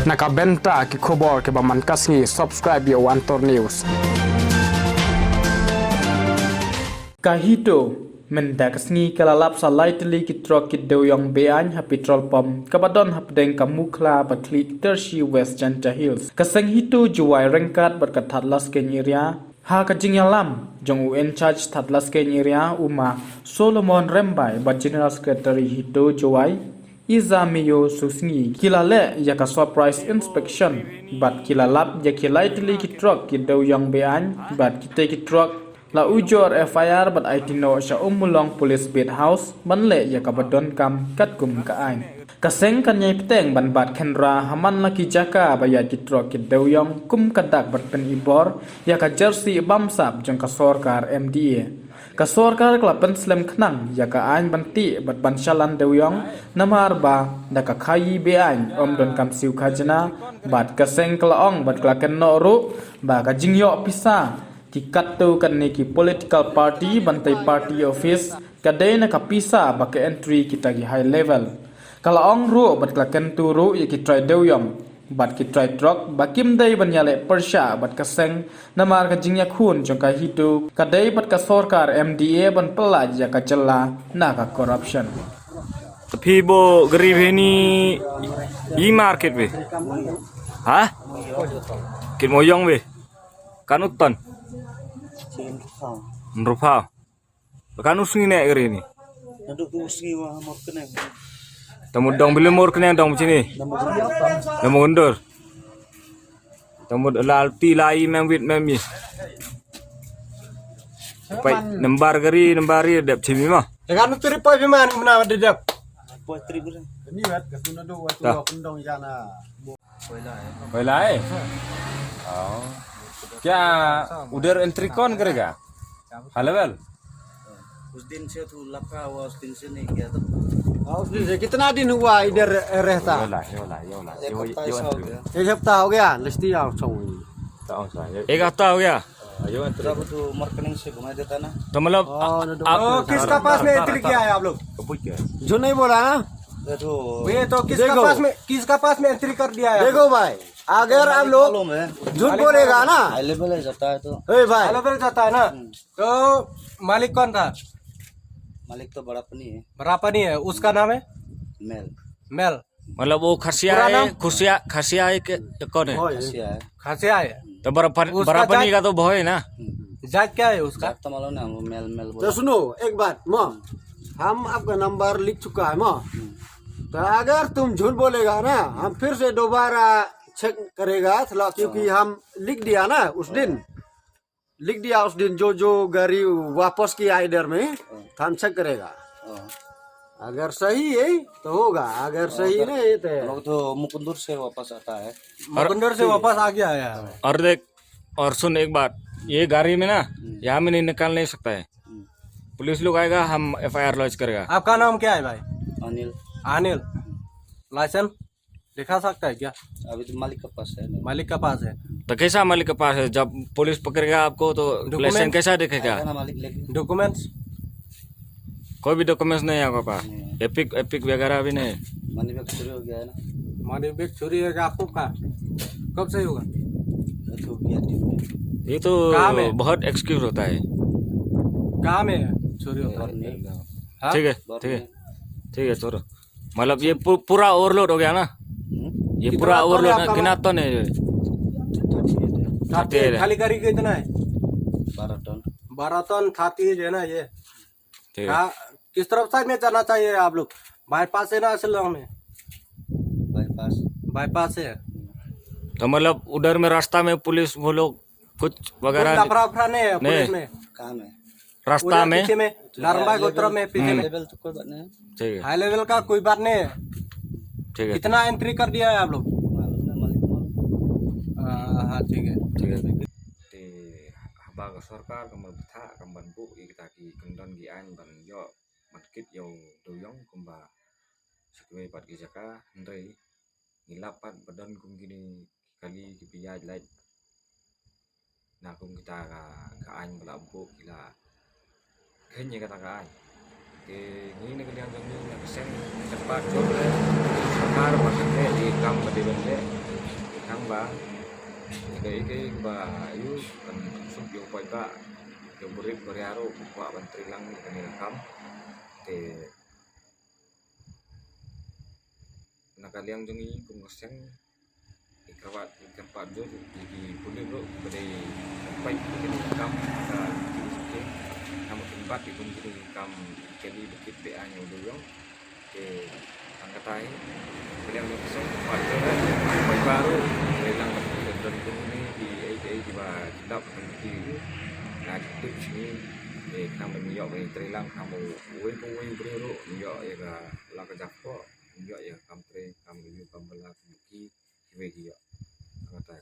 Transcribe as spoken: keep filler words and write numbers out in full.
Na ka bynta ki khubor kiba man ka sngi, subscribe ïa u Antor News. Ka HITO mynta ka sngi ka la lap sa lai tylli ki trok ki dewïong be-aiñ ha petrol pump kaba don hapdeng ka Mukhla Bakhlieh Tyrshi West Jaintia Hills. Ka seng HITO Jowai ryngkat bad ka Thadlaskein area ha ka jingïalam jong u in charge Thadlaskein area u ma Solomon Rymbai bad General Secretary HITO Jowai Izameo Susngi ki la leh ïa ka surprise inspection bad ki la lap ïa ki lai tylli ki trok ki dewïong be-aiñ bad kitei ki trok la ujor FIR bad aiti noh sha Ummulong Police Beat House ban leh ïa kaba donkam katkum ka aiñ. Ka seng kan ïai bteng ban bat khynra ha man la ki jaka ba ïaid ki trok ki dewïong kum ka dak ban pynibor ïa ka jersey bamsap jong ka sorkar MDA. Ka sorkar ka la pynslem khnang ïa ka aiñ ban tih bad ban shalan dewïong namar ba da ka khaïi be-aiñ ym donkam siew khajna bad ka seng ka la ong bad ka la kynnoh ruh ba ka jingïoh pisa ki katto katne ki political party ban tei party office ka dei na ka pisa ba ka entry kita ki high level. Ka la ong ruh bad ka la kyntu ruh ïa ki trai dewïong bad ki trai trok ba kim dei ban ïaleh pyrshah bad ka seng namar ka jingïakhun jong ka HITO ka dei bad ka sorkar MDA ban pyllait ïa ka jylla na ka corruption. Tapi bo gari bhi ni i market bhi. Ha? Kit mo yong bhi. Kanu ton. Rupa. Kanu sngi ne gari ni. Naduk tu sngi wa mor kene. Tamu dong bila mor kene dong sini. Namu gundur. Tamu lal ti lai mem wit mem ni. Pai nambar gari nambar ri dep sini mah. Kanu tiri pai biman mena de dep. Pai tiri gari. Ni wat ka sunu do wa tu wa pendong jana. पहला है। पहला है? हाँ। क्या उधर एंट्री कौन करेगा? हाँ, लेवल? उस दिन से तो लगा हुआ, उस दिन से नहीं गया था। हाँ, उस दिन से कितना दिन हुआ इधर रहता? ये वाला, ये वाला, ये वाला, ये, ये वाला। एक हफ्ता हो गया। एक हफ्ता हो गया, लस्ती आओ सो। तो आओ सा, ये एक हफ्ता हो गया? हाँ, ये एंट्री। तब तो मरकनिंग से घुमा देता ना। तो मतलब, हाँ, आप, ना, आप, किसका पास में एंट्री किया है आप लोग? तो पूछ के। जो नहीं बोला ना? ये तो, ये तो किसका देखो। पास में, किसका पास में एंट्री कर दिया है? देखो भाई, अगर आप लोग मालूम है। झूठ बोलेगा ना, हाई लेवल है जाता है तो। ए भाई। हाई लेवल जाता है ना? हम्म। तो मालिक कौन था? मालिक तो बड़ा पनी है। बड़ा पनी है, उसका नाम है? मेल। मेल। मतलब वो खसिया पूरा है, नाम? खसिया, खसिया है कि कौन है? भाई। खसिया है। खसिया है। तो बड़ा पन-, उसका बड़ा पनी जात का तो भाई है ना? हम्म। जात क्या है उसका? जात तो मालूम नहीं, वो मेल, मेल तो बोला। सुनो, एक बात, माँ, हम आपका नंबर लिख चुका है, माँ। हम्म। तो अगर तुम झूठ बोलेगा ना, हम फिर से दोबारा चेक करेगा, थोड़ा, क्योंकि हाँ। हम लिख दिया ना उस दिन, हाँ। लिख दिया उस दिन, जो, जो गाड़ी वापस किया इधर में, हाँ। तो हम चेक करेगा। हाँ। अगर सही है, तो होगा, अगर हाँ, सही तो नहीं, तो हम लोग तो मुकुंदुर से वापस आता है। मुकुंदुर से वापस आ गया है। और देख, और सुन एक बात, ये गाड़ी में ना, हम्म। यहाँ में नहीं निकाल नहीं सकता है। हम्म। पुलिस लोग आएगा, हम एफआईआर लॉन्च करेगा। आपका नाम क्या है भाई? अनिल। अनिल। लाइसेंस दिखा सकता है क्या? अभी तो मालिक के पास है, नहीं। मालिक के पास है। तो कैसा मालिक के पास है? जब पुलिस पकड़ेगा आपको तो डॉक्यूमेंट्स? लाइसेंस कैसा दिखेगा? आएगा ना मालिक लेके। डॉक्यूमेंट्स? कोई भी डॉक्यूमेंट्स नहीं है आपके पास? नहीं है। एपिक, एपिक वगैरह भी नहीं है? मनी बैग चोरी हो गया है ना। मनी बैग चोरी हो गया आपको? कहाँ? कब से होगा? ये तो गया दिन में। ये तो कहाँ में? बहुत एक्सक्यूज होता है। कहाँ में चोरी होता है? और नहीं। हाँ? ठीक है, और ठीक है। नहीं। ठीक है, छोड़ो। मतलब ये पू-, पूरा ओवरलोड हो गया ना? हम्म? ये कितना पूरा टन है ओवरलोड ना, आपका कितना माल? टन है ये? थर्टी एट है। थर्टी एट है। खाली गाड़ी का इतना है? बारह टन। बारह टन थर्टी एट है ना ये? ठीक है। हाँ, किस तरफ साइड में जाना चाहिए आप लोग? बाईपास है ना शिलोंग में? बाईपास। बाईपास है। तो मतलब उधर में रास्ता में पुलिस वो लोग कुछ कोई वगैरह लफड़ा वफड़ा नहीं है नहीं। पुलिस में? कहाँ में? रास्ता उधर में? पीछे में, नारंबा गोत्र में पीछे में। लेवल तो कोई बात नहीं है। ठीक है। हाई लेवल का कोई बात नहीं है। ठीक है। कितना एंट्री कर दिया है आप लोग? मालूम नहीं, मालिक को मालूम। हाँ, हाँ, ठीक है। ठीक है। Te haba ka sorkar ka marbthah kam ban buh ïa kita ki kyndon ki aiñ ban ïoh ban kit ïa u dewïong kumba sa kiwei pat ki jaka, hynrei ngi lap pat ba don kum kine ki kali kiba ïaid lait na kum kita ka, ka aiñ ba la buh ki la kheiñ ïa kata ka aiñ. Te ngi na ka liang jong ngi na ka seng ka pat jong ka sorkar ba kan leh ïa ki kam ba dei ban leh. Ba ïa kaei kaei ba ïoh kan suk ïa u paidbah, ïa u briew briew ruh ba kwah ban trei lang ïa kane ka kam. Te na ka liang jong ngi kum ka seng, ngi kyrpad, ngi kyrpad jur ïa ki pulit ruh ba dei ban peit ïa kane ka kam ka ki suk ki. Namar kin bat ïa kum kine ki kam kali ba kit be aiñ ïa u dewïong. Te tang katai ka liang jong ka seng, kyrpad jur ïa u paidbah ruh, trei lang ban ki don kum kine kiei kiei kiba ki dap ban ki na ki tip sha ngi. Te khnang ba ngi ïoh ban trei lang, khnang ba uwei pa uwei u briew ruh un ïoh ïa ka la ka jaka, un ïoh ïa ka kam trei, kam ïoh kam bylla kum ki kiwei ki ïoh. Tang katai.